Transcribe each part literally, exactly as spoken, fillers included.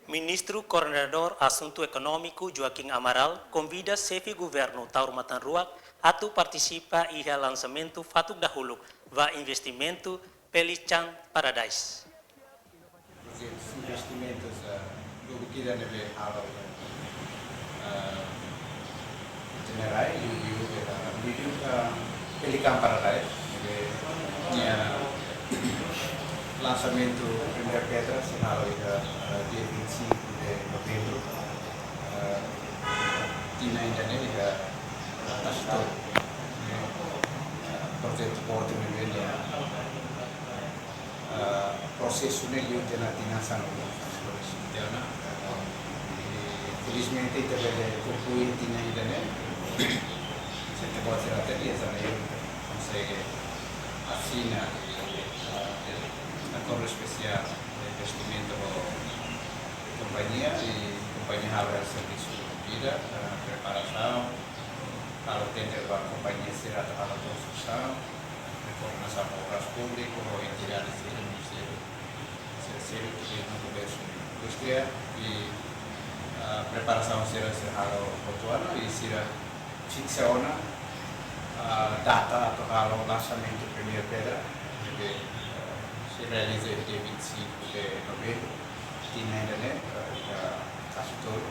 Ministru Koordenadór Asuntu Ekonómiku Joaquim Amaral konvida xefe governu Taur Matan Ruak atu partisipa iha lansamentu fatuk dahuluk ba investimentu Pelican Paradise. Investimentus, eh, dulu kita ne'ebé halo, eh, Generai, liuliu, liuliu, eh, Pelican Paradise, ne'ebé nia lansamentu primeira pedra sei halo iha, eh, dia vinte e cinco de novembro, eh, tinan ida-ne'e iha Tasitolu. Eh, projetu portu ne'ebé nia eh, prosesu ne'e liu tiha ona tinan sanulu, sanulu-resin-sia ona. Eh, felizmente ita bele konklui tinan ida-ne'e. Se ita-boot sira hatene iha janeiru ita konsege asina, eh, akordu espesiál investimentu ho kompañia, i kompañia halo servisu ida, eh, preparasaun, halo tender ba kompañia sira atu halo konstrusaun, koordenasaun ho Obras Públikas, ho entidade sira, ministériu sira, sira, Turizmu, Komérsiu, Indústria, i, ah, preparasaun sira, sira halo hotu ona, i sira fiksa ona, ah, data atu halo lansamentu primeira pedra, ne'ebé, ah, sei realiza dia vinte e cinco de novembro, tinan ida-ne'e, ah, iha Tasitolu.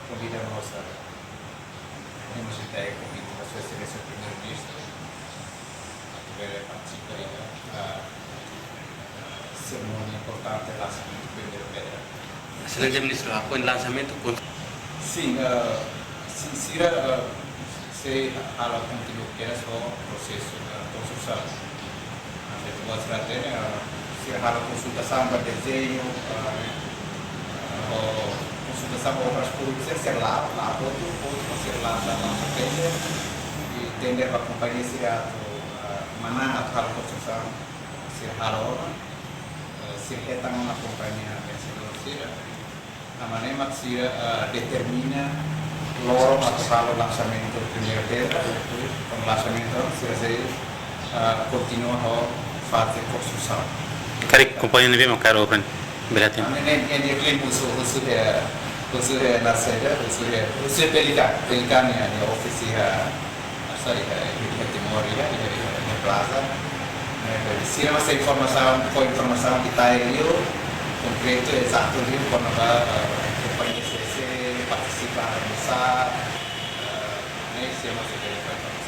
Konvida mós, eh, hemos até konvite ba Sua Exelénsia Primeiru-Ministru atu bele partisipa iha, eh, serimónia importante lansamentu primeira pedra. Exelénsia Ministru, ha'u hanoin lansamentu kon- Sin, eh, sin sira, eh, sei halo kontinua kedas ho prosesu, eh, konstrusaun. Entaun, ita-boot sira hatene, eh, sira halo konsultasaun ba dezeñu, eh, ho konsultasaun ba Obras Públikas, sira, sira la'o, la'o hotu, hotu, sira lansa, lansa tender, i tender ba kompañia sira atu, eh, manán atu halo konstrusaun, sira halo ona, eh, sira hetan ona kompañia vensedór sira. Tanba ne'e mak sira, eh, determina loron atu halo lansamentu primeira pedra, ho lansamentu sira sei, eh, kontinua ho faze konstrusaun. Karik kompañia ne'ebé mak kaer obra ne'e? Bele hatene. Ami ne'e, ne'e, ne'e klien husu, husu iha, husu iha nasaun ida, husu iha, husu iha Pelican, Pelican nia, nia office iha, ah, sorry, iha, iha Timor iha, iha, iha, iha Plaza. Eh, sira mós iha informasaun, fó informasaun detalle liu, konkretu, ezatu liu, kona-ba, eh, kompañia sira sei partisipa, almosa, eh, ne'e sira mós iha informasaun.